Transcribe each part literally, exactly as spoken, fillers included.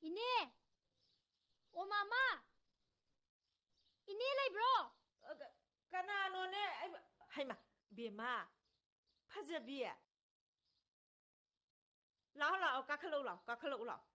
ꯏꯅꯦ! ꯑꯣ, ꯃꯃꯥ! ꯏꯅꯦ ꯂꯩꯕ꯭ꯔꯣ? ꯑ, ꯀ-, ꯀꯅꯥꯅꯣꯅꯦ? ꯑꯩ, ꯍꯩꯃꯥ, ꯏꯕꯦꯝꯃ, ꯐꯖꯕꯤ꯫ ꯂꯥꯛꯑꯣ, ꯂꯥꯛꯑꯣ, ꯀꯥꯈꯠꯂꯛꯎ, ꯂꯥꯛꯑꯣ, ꯀꯥꯈꯠꯂꯛꯎ, ꯂꯥꯛꯑꯣ꯫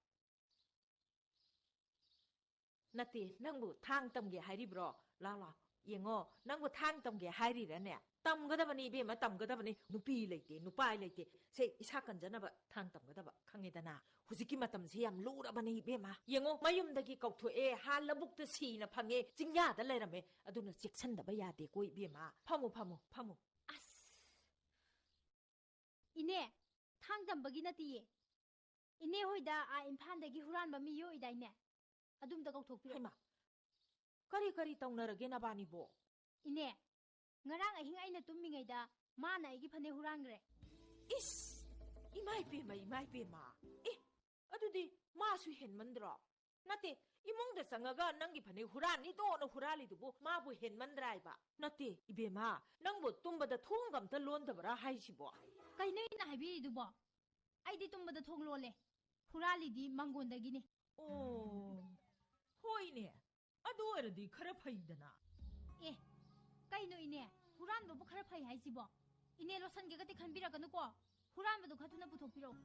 ꯅꯠꯇꯦ, ꯅꯪꯕꯨ ꯊꯥꯡ ꯇꯝꯒꯦ ꯍꯥꯏꯔꯤꯕ꯭ꯔꯣ? ꯂꯥꯛꯑꯣ, ꯂꯥꯛꯑꯣ꯫ ꯌꯦꯡꯉꯣ, ꯅꯪꯕꯨ ꯊꯥꯡ ꯇꯝꯒꯦ ꯍꯥꯏꯔꯤꯔꯅꯦ? ꯇꯝꯒꯗꯕꯅꯤ ꯏꯕꯦꯝꯃ, ꯇꯝꯒꯗꯕꯅꯤ꯫ ꯅꯨꯄꯤ ꯂꯩꯇꯦ, ꯅꯨꯄꯥ ꯂꯩꯇꯦ꯫ ꯁꯦ, ꯏꯁꯥ ꯀꯟꯖꯅꯕ ꯊꯥꯡ ꯇꯝꯒꯗꯕ, ꯈꯪꯉꯦꯗꯅ? ꯍꯧꯖꯤꯛꯀꯤ ꯃꯇꯝꯁꯦ ꯌꯥꯝ ꯂꯨꯔꯕꯅꯤ ꯏꯕꯦꯝꯃ꯫ ꯌꯦꯡꯉꯣ, ꯃꯌꯨꯝꯗꯒꯤ ꯀꯧꯊꯣꯛꯑꯦ, ꯍꯥ ꯂꯧꯕꯨꯛꯇ ꯁꯤꯅ ꯐꯪꯉꯦ, ꯆꯤꯡꯌꯥꯗ ꯂꯩꯔꯝꯃꯦ꯫ ꯑꯗꯨꯅ ꯆꯦꯛꯁꯟꯗꯕ ꯌꯥꯗꯦꯀꯣ ꯏꯕꯦꯝꯃ꯫ ꯐꯝꯃꯨ, ꯐꯝꯃꯨ, ꯐꯝꯃꯨ꯫ ꯑꯁ! ꯏꯅꯦ, ꯊꯥꯡ ꯇꯝꯕꯒꯤ ꯅꯠꯇꯤꯌꯦ꯫ ꯏꯅꯦ ꯍꯣꯏꯗ ꯑꯥ ꯏꯝꯐꯥꯜꯗꯒꯤ ꯍꯨꯔꯥꯟꯕ ꯃꯤ ꯌꯣꯛꯏꯗꯥꯏꯅꯦ? ꯑꯗꯨꯝꯇ ꯀꯧꯊꯣꯛꯄꯤꯔꯣ꯫ ꯍꯩꯃꯥ, ꯀꯔꯤ ꯀꯔꯤ ꯇꯧꯅꯔꯒꯦ ꯅꯕꯥꯅꯤꯕꯣ? ꯏꯅꯦ, ꯉꯔꯥꯡ ꯑꯍꯤꯡ ꯑꯩꯅ ꯇꯨꯝꯃꯤꯉꯩꯗ ꯃꯥꯅ ꯑꯩꯒꯤ ꯐꯅꯦꯛ ꯍꯨꯔꯥꯟꯈ꯭ꯔꯦ꯫ ꯏꯁ! ꯏꯃꯥꯏ ꯄꯦꯝꯃ, ꯏꯃꯥꯏ ꯄꯦꯝꯃ! ꯑꯦ, ꯑꯗꯨꯗꯤ ꯃꯥꯁꯨ ꯍꯦꯟꯃꯟꯗ꯭ꯔꯣ? ꯅꯠꯇꯦ, ꯏꯃꯨꯡꯗ ꯆꯪꯉꯒ ꯅꯪꯒꯤ ꯐꯅꯦꯛ ꯍꯨꯔꯥꯟꯅꯤꯗꯣꯅ ꯍꯨꯔꯥꯜꯂꯤꯗꯨꯕꯨ ꯃꯥꯕꯨ ꯍꯦꯟꯃꯟꯗ꯭ꯔꯥ ꯍꯥꯏꯕ? ꯅꯠꯇꯦ, ꯏꯕꯦꯝꯃ, ꯅꯪꯕꯨ ꯇꯨꯝꯕꯗ ꯊꯣꯡꯒ ꯑꯝꯇ ꯂꯣꯟꯗꯕ꯭ꯔꯥ ꯍꯥꯏꯁꯤꯕꯣ? ꯀꯩꯅꯣ ꯏꯅꯦꯅ ꯍꯥꯏꯕꯤꯔꯤꯗꯨꯕꯣ? ꯑꯩꯗꯤ ꯇꯨꯝꯕꯗ ꯊꯣꯡ ꯂꯣꯜꯂꯦ꯫ ꯍꯨꯔꯥꯜꯂꯤꯗꯤ ꯃꯥꯡꯒꯣꯟꯗꯒꯤꯅꯦ꯫ ꯑꯣ, ꯍꯣꯏꯅꯦ, ꯑꯗꯨ ꯑꯣꯏꯔꯗꯤ ꯈꯔ ꯐꯩꯗꯅ꯫ ꯑꯦ, ꯀꯩꯅꯣ ꯏꯅꯦ? ꯍꯨꯔꯥꯟꯕꯕꯨ ꯈꯔ ꯐꯩ ꯍꯥꯏꯁꯤꯕꯣ? ꯏꯅꯦ ꯂꯣꯠꯁꯟꯒꯦꯒꯗꯤ ꯈꯟꯕꯤꯔꯛꯀꯅꯨꯀꯣ꯫ ꯍꯨꯔꯥꯟꯕꯗꯣ ꯈꯔ ꯊꯨꯅ ꯄꯨꯊꯣꯛꯄꯤꯔꯛꯎ꯫